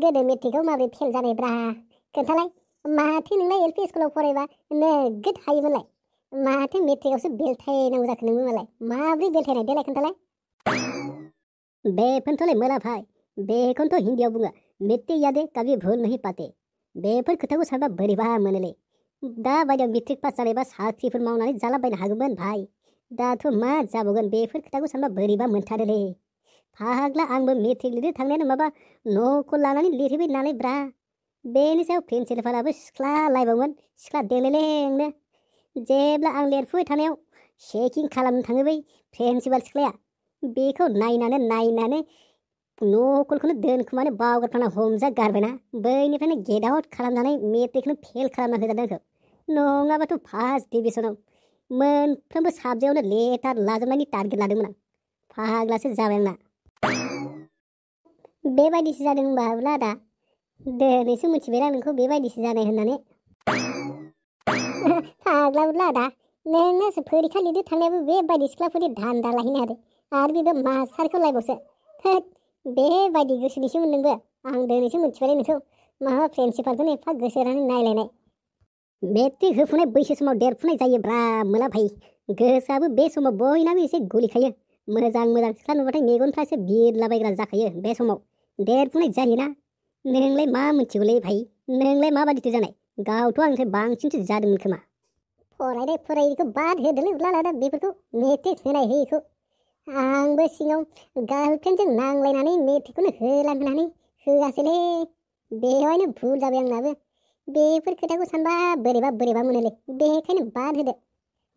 गोदो मेट्रिकआव माबोरै फेल जानायब्रा खोन्थालाय माथो नोंलाय एल पि स्कुलाव फरायबा नोगोद हायोमोनलाय माथो मेट्रिकआवसो बेलथायनांगौ जाखो नोंबो मालाय माब्रै बेलथायनाय देलाय खोन्थालाय बेफोरनोथ'लै मोला भाई बेखौनोथ' हिन्दीयाव बुङो मिट्टी यादें कभी भूल नहीं पाते बेफोर खोथाखौ सानबा बोरैबा मोनोलै दा बायदियाव मेट्रिक पास जानायबा साख्रिफोर मावनानै जालाबायनो हागौमोन भाई दाथ' मा जाबावगोन बेफोर खोथाखौ सानबा बोरैबा मोनथारोलै फाग्ला आंबो मेट्रिक लिरनो थांनायानो माबा न'खौ लानानै लिरहैबाय नालाय ब्रा बेनि सायाव प्रिन्सिपालाबो सिख्ला लायबावमोन सिख्ला देलेलेंनो जेब्ला आं लिरफुबाय थानायाव चेकिं खालामनो थाङो बै प्रिन्सिपाल सिख्लाया बेखौ नायनानै न'खौनो दोनखुमानो बावगारफ्लांना हमजा गारबायना बैनिफ्रायनो गेट आउट खालामनानै मेट्रिकखौनो फेल खालामना होजादों आंखौ नङाबाथ' फार्स्ट डिभिजनाव मोनफ्रोमबो साबजेक्टआवनो लेटार लाजोबनायनि टारगेट लादोंमोन आं फाग्लासो जाबाय आंना बेबायदिसो जादों होनबा अब्ला आदा दिनैसो मिथिबाय आं नोंखौ बेबायदिसो जानाय होननानै फाग्ला अब्ला आदा नोंनो फरिखा लिरनो थांनायाबो बेबायदि सिख्लाफोरनि धान्दा लाहैनो हादों आरो बेबो मास्टारखौ लायबावसो थोद बेबायदि गोसोनिसोमोन नोंबो आं दिनैसो मिथिबाय नोंखौ माबा प्रिन्सिपालखौनो एफा गोसो होनानै नायलायनाय मेट्रिक होफुनाय बैसो समाव देरफुनाय जायोब्रा मोला भाई गोसोआबो बे समाव बयनाबो एसे गलिखायो मोजां सिख्ला नुबाथाय मेगनफ्रा एसे बिरलाबायग्रा जाखायो बे समाव देरफुनाय जायोना नोंलाय मा मिथिगौलै भाई नोंलाय माबादिथो जानाय गावथ' आंनिफ्राय बांसिनसो जादोंमोन खोमा फरायनायखौ बाद होदोलै उरलालादा बेफोरखौ मेट्रिक होनाय होयैखौ आंबो सिगाङाव गार्लफ्रेन्डजों नांलायनानै मेट्रिकखौनो होला होननानै होआसैलै बेवहायनो भुल जाबाय आंनाबो बेफोर खोथाखौ सानबा बोरैबा मोनोलै बेखायनो बाद होदो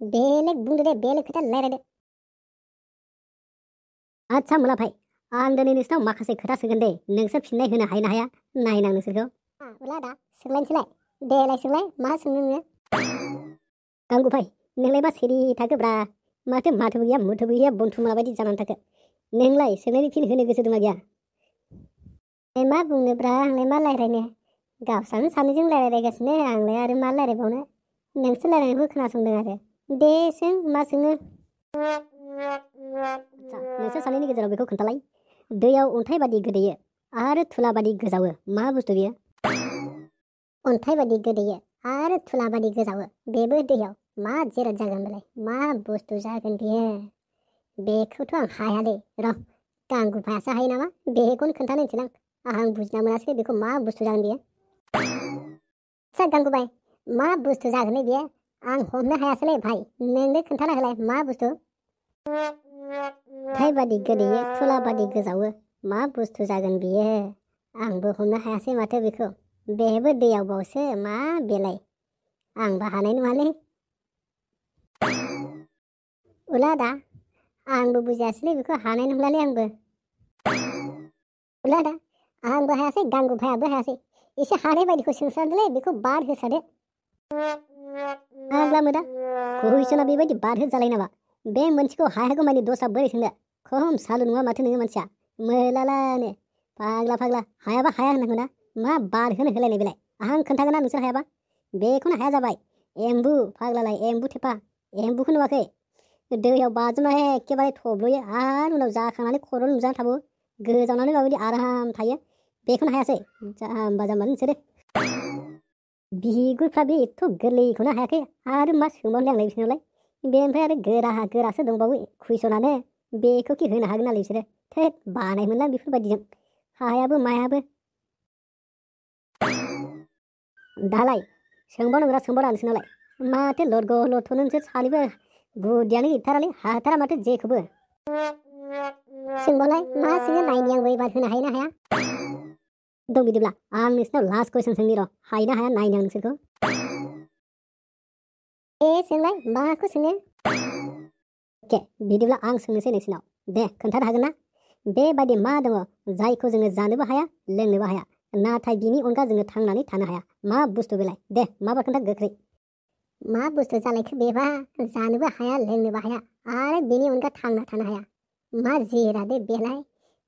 बेलेग बुंदो दे बेलेग खोथा रायलायदो आदसा मुला भाई आं दिनै नोंसिनाव माखासे खोथा सोंगोन दे नोंसोर फिननाय होनो हायो ना हाया नायनां नोंसोरखौ उरला दा सोंलायनोसैलाय देलाय सोंलाय मा सोंनो नोङो गांगु भाई नोंलाय मा सिरि थाखोब्रा माथो माथोबो गैया मुथोबो गैया बनथुमा बायदि जानानै थाखो नोंलाय सोंनायनि फिन होनो गोसो दंना गैया मा बुंनोब्रा आंलाय मा रायलायनो गावस्रानो सानैजों रायलायगासिनो आंलाय आरो मा रायलायबावनो नोंसोर रायलायनायखौ खोनासंदों आरो दे सों मा सोङो नोंसोर सानैनि गेजेराव बेखौ खोन्थालाय दैयाव अन्थाइ बादि गोदैयो आरो थुला बादि गोजावो मा बुस्थु बियो अन्थाइ बादि गोदैयो आरो थुला बादि गोजावो बेबो दैयाव मा जिराद जागोन बेलाय मा बुस्थु जागोन बियो बेखौथ' आं हायालै र' गांगुफायासो हायो नामा बेखौनो खोन्थानो होनसै आं बुजिना मोनासै बेखौ मा बुस्थु जागोन बियो आदसा गांगुबाय मा बुस्थु जागोनलै बियो आं हमनो हायासैलै भाई नोंनो खोन्थाना होलाय मा बुस्थु अन्थाइ बादि गोदैयो थुला बादि गोजावो मा बुस्थु जागोन बियो आंबो हमनो हायासै माथो बेखौ बेबो दैयाव बावसो मा बेलाय आंबो हानाय नङालै उला दा आंबो बुजियासैलै बेखौ हानाय नंलालै आंबो उला दा आंबो हायासै गांगुफायाबो हायासै एसे हानाय बायदिखौ सोंसारदोलै बेखौ बाद होसादो आग्ला मोदा कुइसना बेबायदि बाद होजालाय नामा बे मोनसेखौ हायागौ मानि दस्रा बोरै सोंनो खम सालु नङा माथो नोङो मानसिया मोलालानो फाग्ला हायाबा हाया होननांगौ ना मा बाद होनो होलायनाय बेलाय आं खोन्थागोन ना नोंसोर हायाबा बेखौनो हाया जाबाय एम्बु फाग्लालाय एम्बु थेफा एम्बुखौ नुवाखै दैयाव बाज्रुमनानै एखेबारे थब्ल'यो आरो उनाव जाखांनानै खर' नुजानानै थाबावो गोजावनानै माबायदि आराम थायो बेखौनो हायासै जाम्बा नोंसोरो बिगुरफ्रा बे एथ' गोरलैखौनो हायाखै आरो मा सोंबावनो आंलाय बिसोरनावलाय बेनिफ्राय आरो गोरासो दंबावो कुइसनानो बेखौ कि होनो हागोन नालाय बिसोरो थोद बानाय मोनला बेफोरबायदिजों हायाबो मायाबो दालाय सोंबावनांगौना नोंसोरनावलाय माथो लरग' लरथ' नोंसोर सानैबो बुद्धियानो गैथारालै हाथारा माथो जेखौबो सोंबावलाय मा सोङो नायनि आंबो एबार होनो हायो ना हाया दं बिदिब्ला आं नोंसोरनाव लास्ट कुइसन सोंनि र' हायो ना हाया नायनो आं नोंसोरखौ सोंलाय माखौ सोङो अके बिदिब्ला आं सोंनोसै नोंसोरनाव दे खोन्थानो हागोन ना बेबायदि मा दङ जायखौ जोङो जानोबो हाया लोंनोबो हाया नाथाय बिनि अनगा जोङो थांनानै थानो हाया मा बुस्थु बेलाय दे माबा खोन्था गोख्रै मा बुस्थु जालायखो बेबा जानोबो हाया लोंनोबो हाया आरो बेनि अनगा थांना थानो हाया मा जिरादे बेलाय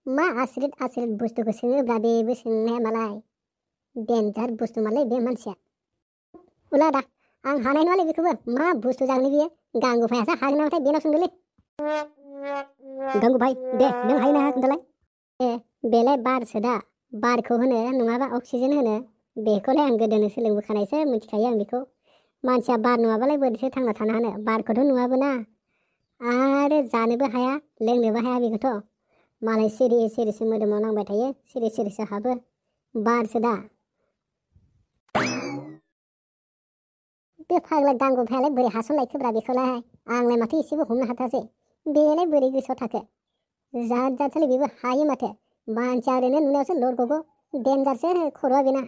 मा आसरित बुस्थुखौ सोङोब्ला बेबो सोंनाया मालाय डेन्जार बुस्थु मालाय बे मानसिया उला दा आं हानाय नङालै बेखौबो मा बुस्थु जागोन बियो गांगुफायासो हागोन नामाथाय बेनाव सोंदोलै गांगुफाय दे नों हायो ना हाया खोन्थालाय बेलाय बारसो दा बारखौ होनो नङाबा अक्सिजेन होनो बेखौलाय आं गोदोनो सोलोंबोखानायसो मिथिखायो आं बेखौ मानसिया बार नङाबालाय बोरैथो थांना थानो हानो बारखौथ' नुवाबोना आरो जानोबो हाया लोंनोबो हाया बेखौथ' मालाय सिरि सिरिसो मोदोमाव नांबाय थायो सिरि सिरिसो हाबो बारसो दा बे फाग्ला दांगुफायालाय बोरै हासनलायखोब्रा बेखौलाय आंलाय माथो एसेबो हमनो हाथारासै बेलाय बोरै गोसोआव थाखो जात जाथारलै बेबो हायो माथो मानसिया ओरैनो नुनायावसो लरग'गौ डेन्जारसो खर'आ बेना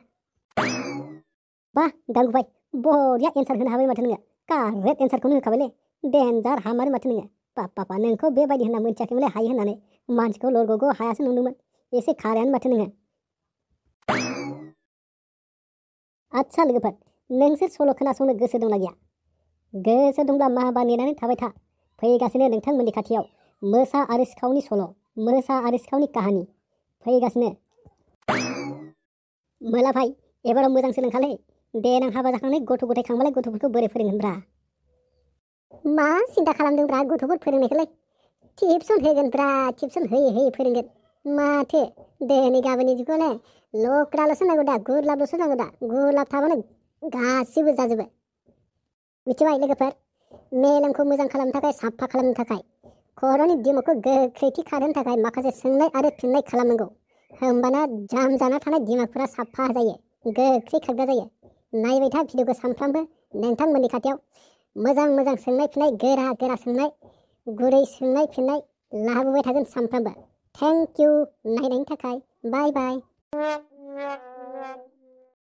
बा दांगुबाय बरिया एन्सार होनो हाबाय माथो नोङो कारेक्ट एन्सारखौनो होखाबायलै डेन्जार हामारो माथो नोङो बाप्पा नोंखौ बेबायदि होनना मोनथियाखैमोनलै हायो होननानै मानसिखौ लरग'गौ हायासो नुदोंमोन एसे खारायानो माथो नोङो आदसा लोगोफोर नोंसोर सल' खोनासंनो गोसो दंना गैया गोसो दंब्ला माबा नेनानै थाबाय था फैगासिनो नोंथांमोननि खाथियाव मोसा आरो सिखावनि सल' मोसा आरो सिखावनि काहानि फैगासिनो मोला भाई एबाराव मोजां सोलोंखालै देनां हाबा जाखांनाय गथ' गथाय खांबालाय गथ'फोरखौ बोरै फोरोंगोनब्रा मा सिन्था खालामदोंब्रा गथ'फोर फोरोंनायखौलाय टिपसन होगोनब्रा टिपसन होयै होयै फोरोंगोन माथो दिनै गाबोननि जुगावलाय लख्राल'सो नांगौ दा गुरलाबल'सो नांगौ दा गुरलाब थाबानो गासिबो जाजोबो मिथिबाय लोगोफोर मेलेमखौ मोजां खालामनो थाखाय साफा खालामनो थाखाय खर'नि दिमागखौ गोख्रैथि खारहोनो थाखाय माखासे सोंनाय आरो फिननाय खालामनांगौ होमबाना जाम जाना थानाय दिमागफोरा साफा जायो गोख्रै खारग्रा जायो नायबाय था भिडिअखौ सानफ्रामबो नोंथांमोननि खाथियाव मोजां मोजां सोंनाय फिननाय गोरा गोरा सोंनाय गुरै सोंनाय फिननाय लाबोबाय थागोन सानफ्रामबो थेंक इउ नायनायनि थाखाय बाय बाय